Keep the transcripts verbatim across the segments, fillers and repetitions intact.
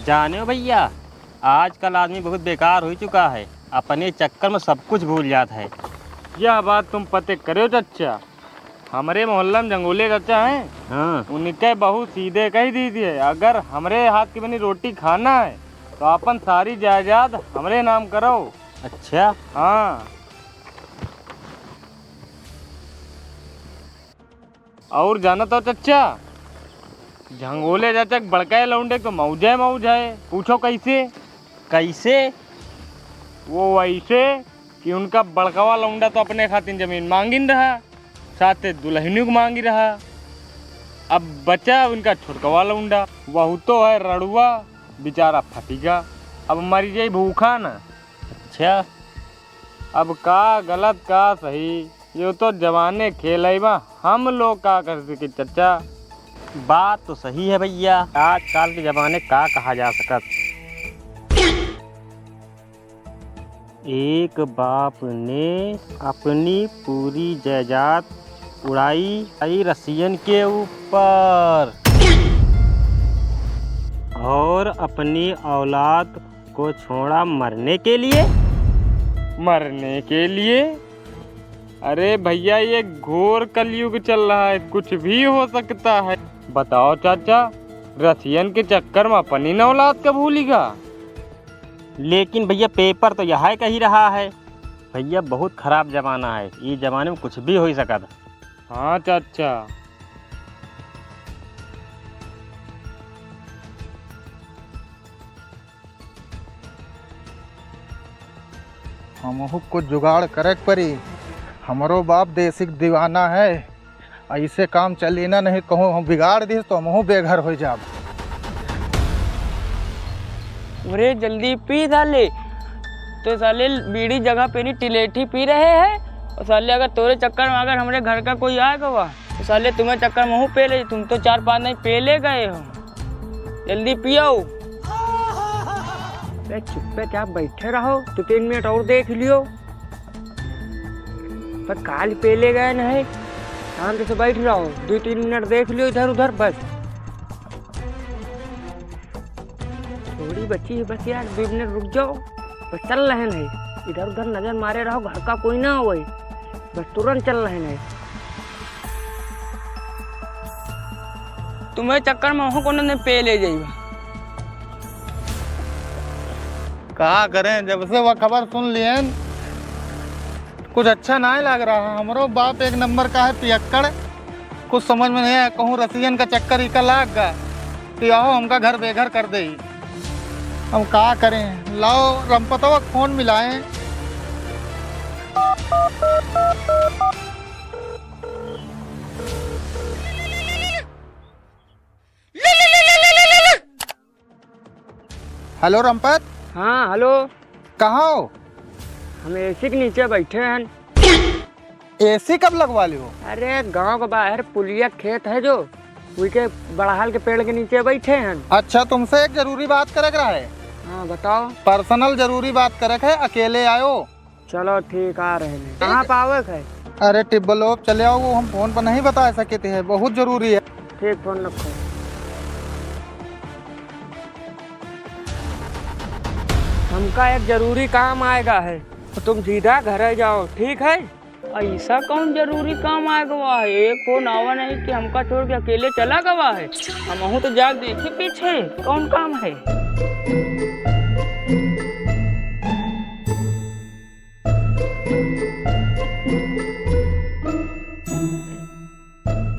जाने हो भइया, आजकल आदमी बहुत बेकार होइ चुका है, अपने चक्कर में सब कुछ भूल जात है। यह बात तुम पते करे हो चच्चा, हमरे मोहल्ला में जंगोले चच्चा हैं, हाँ। उनके बहू सीधे कहि दीदी है, अगर हमरे हाथ की बनी रोटी खाना है तो अपन सारी जायदाद हमरे नाम करो। अच्छा। हाँ। और जानत हो चच्चा, जंगोले चच्चा के बड़का लौंडे तो मौज है, मौज है। पूछो कैसे? कैसे? वो वैसे कि उनका बड़कवा लौंडा तो अपने खातिर जमीन मांगिन रहा, साथे दुल्हनियों को मांगी रहा। अब बचा उनका छोटकवा लौंडा, वहू तो है रड़ुआ, बेचारा फटिका, अब मरी जाई भूखा ना। अच्छा। अब का गलत का सही, यो तो जमाने खेल है बा, हम लोग का कर सके चच्चा। बात तो सही है भइया, आजकल के जमाने का कहा जा सकत। एक बाप ने अपनी पूरी जायदाद उड़ाई, उड़ाई रसियन के ऊपर और अपनी औलाद को छोड़ा मरने के लिए। मरने के लिए? अरे भइया, ये घोर कलयुग चल रहा है, कुछ भी हो सकता है। बताओ चाचा, रसियन के चक्कर में अपनी न औलाद का भूलिगा। लेकिन भइया, पेपर तो यह कही रहा है। भइया, बहुत खराब जमाना है, ये जमाने में कुछ भी होइ सकत है। हाँ चाचा। हमहू कुछ जुगाड़ करे के परी। हमरो बाप देसी के दीवाना है, ऐसे काम चली ना, नहीं कहूँ हम बिगाड़ दिस तो हमहू बेघर होइ जाब। अरे जल्दी पी साले, तो साले बीड़ी जगह पे नहीं टिलेठी पी रहे हैं, और साले अगर तोरे चक्कर में अगर हमरे घर का कोई आ गवा, तो साले तुम्हें चक्कर में हूँ पेले, तुम तो चार पाँच नहीं पेले गए हो। जल्दी पियो। बे चुप्पे क्या बैठे रहो, दो तीन मिनट और देख लियो। पर काल पेले गए नहीं, शांत से बैठ रहो, दो तीन मिनट देख लियो इधर उधर बस। थोड़ी बची है बस यार, दो मिनट रुक जाओ। बस चल रहे नहीं, इधर उधर नजर मारे रहो, घर का कोई ना होए, बस तुरंत चल रहे नहीं। तुम्हें चक्कर में हो कोनो ने पेले जाइबा। का करें, जब से वह खबर सुन लियन, कुछ अच्छा नाहीं लाग रहा। हमरो बाप एक नंबर का है पियक्कड़, कुछ समझ में नहीं आया, कहूँ रसियन का चक्कर इका लाग गा, तो यहो हमका घर बेघर कर देई। हम का करें, लाओ रमपतवा के फोन मिलाएं। हेलो रमपत। हाँ, हेलो। कहाँ हो? हम एसी के नीचे बैठे हैं। एसी कब लगवा लियो? अरे, गांव के बाहर पुलिया खेत है जो, उनके बड़हल के पेड़ के नीचे बैठे हैं। अच्छा, तुमसे एक जरूरी बात करे के रहे। हाँ, बताओ। पर्सनल जरूरी बात करे के है, अकेले आयो। चलो ठीक, आ रहे हैं। कहाँ पावे के है? अरे टिब्बलोप चले आओ, वो हम फोन पर नहीं बता सकते हैं, बहुत जरूरी है। ठीक, फोन रखो। हमका एक जरूरी काम आएगा है, तो तुम सीधा घरे जाओ, ठीक है? ऐसा कौन जरूरी काम आएगा है? एक फोन आवा नहीं कि हमका छोड़ के अकेले चला गवा है। हमहू तो जाके देखी पीछे कौन काम है।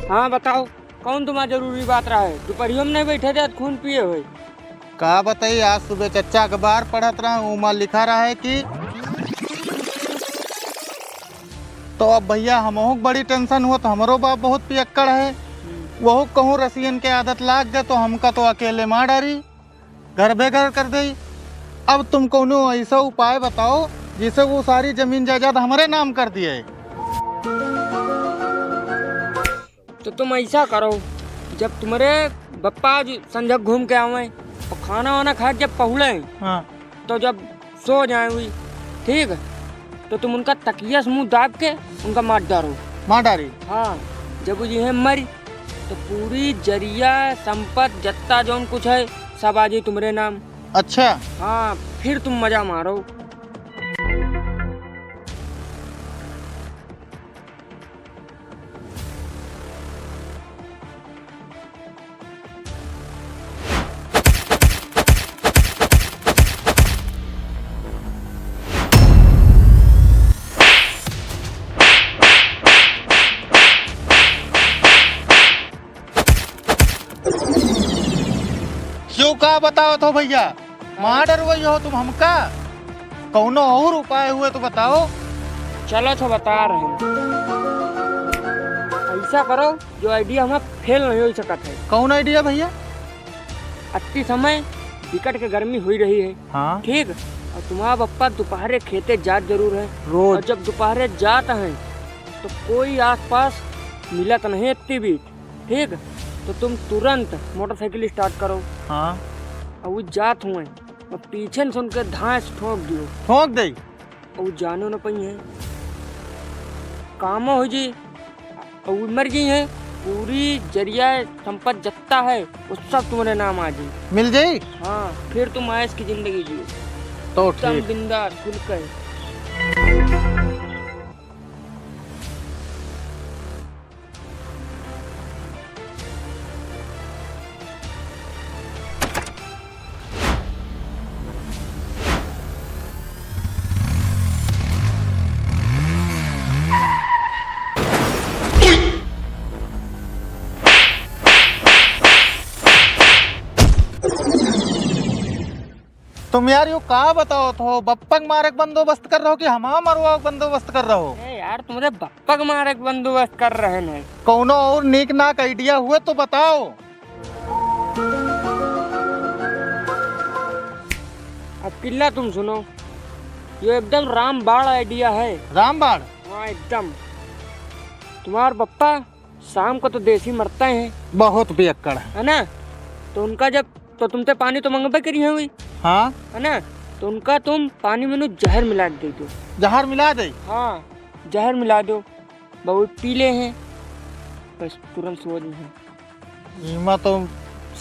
हाँ, बताओ, कौन तुम्हारा जरूरी बात रहा है? दोपहरियों में नहीं बैठे थे, खून पिए हुए। का बताई, आज सुबह चच्चा अखबार पढ़त रहा, उमा लिखा रहा है कि तो अब भइया, हमहू के बड़ी टेंशन हुआ, तो हमरो बाप बहुत पियक्कड़ है, वहू कहूँ रसियन के आदत लाग गए, तो हमका तो अकेले मार डारी। घर बेघर कर देई। अब तुम कौनो ऐसा उपाय बताओ जिससे वो सारी जमीन जायदाद हमरे नाम कर दिए। तो तुम ऐसा करो, जब तुम्हारे बप्पा आज संझक घूम के आवे और खाना वाना खा के जब पहुड़े, हाँ। तो जब सो जाए हुई, ठीक है, तो तुम उनका तकिया से मुंह दाब के उनका मार डारो। मार डारी? हाँ, जब वो ये मरी तो पूरी जरिया, संपत, जत्ता जौन कुछ है, सब आ जाई तुम्हरे नाम। अच्छा। हाँ, फिर तुम मजा मारो। क्यों, का बतावत हो भइया? मार डरवई हो तुम हमका? कौनो और उपाय हुए तो बताओ। चलो तो बता रहे हैं। ऐसा करो, जो idea हमार fail नहीं हो सकत है। कौन idea भइया? अत्ती समय बिकट के गर्मी हुई रही है। हाँ। ठीक? और तुम्हारा बप्पा दोपहरे खेते जात जरूर है। रोज। और जब दोपहरे जात हैं, तो कोई आसपास मिलत नहीं इतनी भी। ठीक? तो तुम तुरंत motorcycle start करो। हाँ। और वो जात हुए, और पीछे से उनके धांस ठोंक दियो। ठोंक दे। और वो जानो न पाई है, कामो हो जी, और वो मर गई है। पूरी जरिया संपत्ति जत्ता है, वो सब तुम्हारे नाम आ जाए। मिल जाई? हाँ, फिर तुम ऐश की जिंदगी जियो। तो एकदम ठीक। बिंदास, खुल के। तुम यार, यो का बताओ थो? बप्पा के मारे के बंदोबस्त कर रहो कि हमार मरवा के बंदोबस्त कर रहो? ए यार, तुम्हारे बप्पा के मारे के बंदोबस्त कर रहे हैं। कौनो और नीक नाक idea हुए तो बताओ। अब किल्ला तुम सुनो, यो एकदम रामबाण idea है। रामबाण? हाँ, एकदम। तुम्हार बप्पा शाम को तो देसी मरता है। बहुत पियक्कड़। है ना? तो उनका जब, तो तुमसे पानी तो मंगबे करी है हुई। हाँ। है ना? तो उनका तुम पानी में नू जहर मिला के दे दो। जहर मिला दे? हाँ, जहर मिला दो। बहुत पी ले हैं, बस तुरंत सो जाए हैं। इमा तो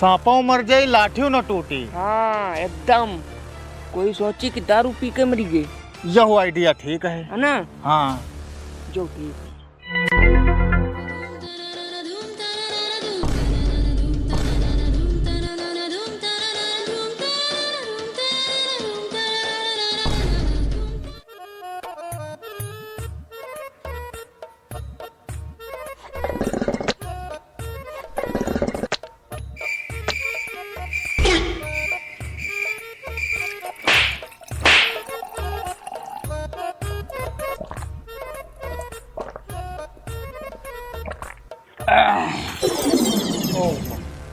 सांपो मर जाई, लाठियो न टूटी। हाँ, एकदम। कोई सोची कि दारू पी के मरी गई। यह idea ठीक है। है ना? हाँ। जो ठीक।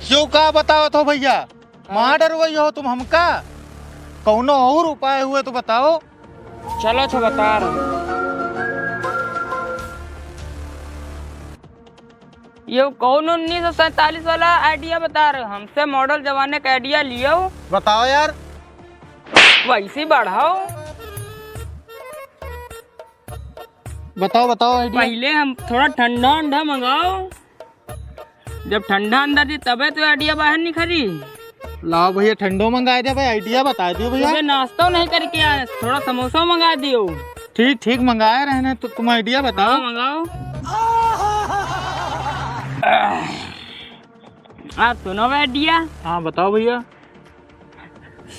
क्यों, का बतावत हो भइया? मार डरवई हो तुम हमका? कौनो और उपाय हुए तो बताओ। चलो, अच्छा बता रहे हैं। ये कौन उन्नीस सौ सैंतालीस वाला idea बता रहे हो? हमसे model जमाने का idea लियो। बताओ यार। वैसे बढ़ाओ। बताओ, बताओ idea। पहले हम थोड़ा ठंडा उंडा मंगाओ। जब ठंडा अंदर जी, तबे तो idea बाहर निखरी। लाओ भइया, ठंडो मंगाए दे भाई, idea बताए दियो भइया। सुबह नाश्तो नहीं करके आए, थोड़ा समोसा मंगा दियो। ठीक, ठीक, मंगाए रहने, तो तुम idea बताओ। हाँ, मंगाओ। आप सुनो idea। हाँ, बताओ भइया।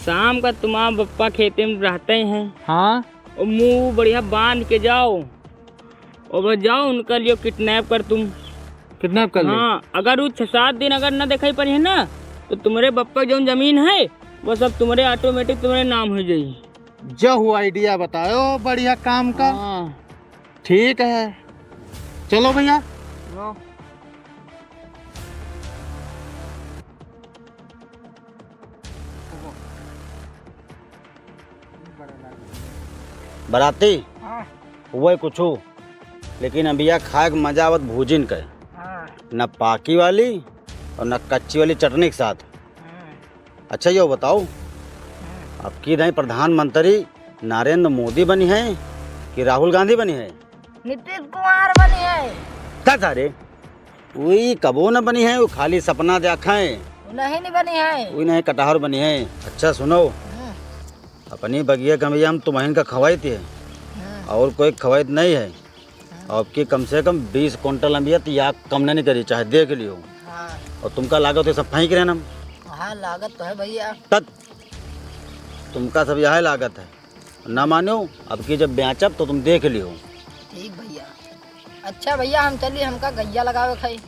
शाम का तुम्हारा बप्पा खेते में रहते हैं। हाँ। और मुंह बढ़िया बांध के जाओ, और बस जाओ, उनका लियो kidnap कर तुम। Kidnap कर ले? हाँ, अगर वो छः सात दिन अगर न दिखाई पड़ी है ना, तो तुम्हारे बप्पा की जौन जमीन है, वो सब तुम्हारे automatic तुम्हारे नाम हो जाई। जो हुआ idea बतायो, बढ़िया काम का। हाँ। ठीक है, चलो भइया। हाँ। बराती? हाँ। हुए कुछू, लेकिन अभिया खाए के मजा आवत भूजिन के। हाँ। न पाकी वाली और न कच्ची वाली चटनी के साथ। हाँ। अच्छा, यो बताओ, हाँ। अब की दाई प्रधानमंत्री नरेंद्र मोदी बनी है कि राहुल गांधी बनी है? नीतीश कुमार बनी है। का सारे? उई कबो न बनी है, वो खाली सपना देखाएं। नहीं, नहीं बनी है। कोई नहीं, कटहर बनी है। अच्छा सुनो, हम्म। अपनी बगिया के अम्बिया हम तुम्हइन का खवाइत है, हम्म। और कोई खवाइत नहीं है। हम्म। और अबकी कम से कम बीस कुंटल अम्बिया तो या कम नहीं करी, चाहे देख लियो। हाँ। और तुमका लागत है सब फेंक रहे हम। हाँ, लागत तो है भैया। तत तुमका सब यह लागत है। ना मानो, अबकी जब बेचब तो तुम देख लियो। ठीक भैया। अच्छा भैया, हम चली, हमका गैया लगावे खाई।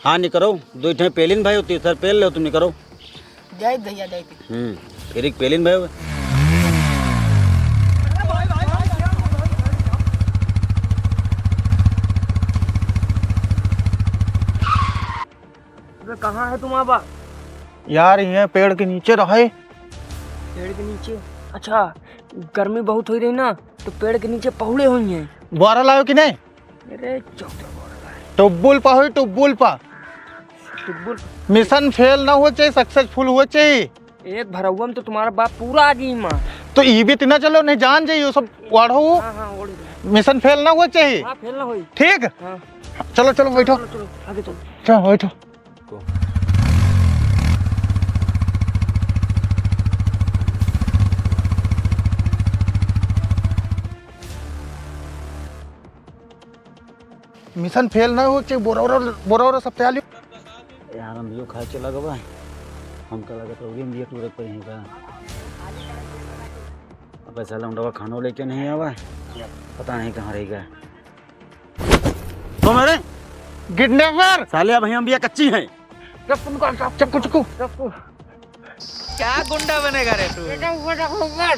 हाँ, निकरो, दुइ ठे पेलिन भाई, तीसर पेल ले, तुम निकरो। जय भैया, जय। हम्म, फिर एक पेलिन भाई। अबे, कहाँ है तुम आबा? यार, ये पेड़ के नीचे रहे। पेड़ के नीचे? अच्छा, गर्मी बहुत होई रही ना, तो पेड़ के नीचे पहुड़े हुई हैं। बोरा लायो कि नहीं? अरे, चौदह बोरा लाए। टुब्बुल पा होई, टुब्बुल पा। टुब्बुल? मिशन फेल ना हुआ चाहिए, सक्सेसफुल हुआ चाहिए। एक भरौआ में तो तुम्हारा बाप पूरा आ गई माँ। तो ई भी तीना चलो, नहीं जान जाइए, वो सब वाढ़ो। हाँ, हाँ, ओढ़ गया। मिशन फेल ना हुआ चाहिए। हाँ, फेल ना होई। ठीक? हाँ। चलो, चलो, बैठो। चलो, चलो, आगे चलो। चलो, बैठो। मिशन फेल ना हो, चाहे बोरा, बोरा, बोरा, बोरा सब तैयार लियो। यार, हम यो खाए चला गवा। हमका लगत रउरे हम ये टूरे पे ही बा। अबे साला उंडवा खानो लेके नहीं आवा। पता नहीं कहाँ रह गया। तो मेरे किडनैपर। साले, अब हम ये कच्ची हैं। चुप, चुप, चुप, चुप। क्या गुंडा बनेगा रे तू? बेटा, ऊपर रखो, ऊपर।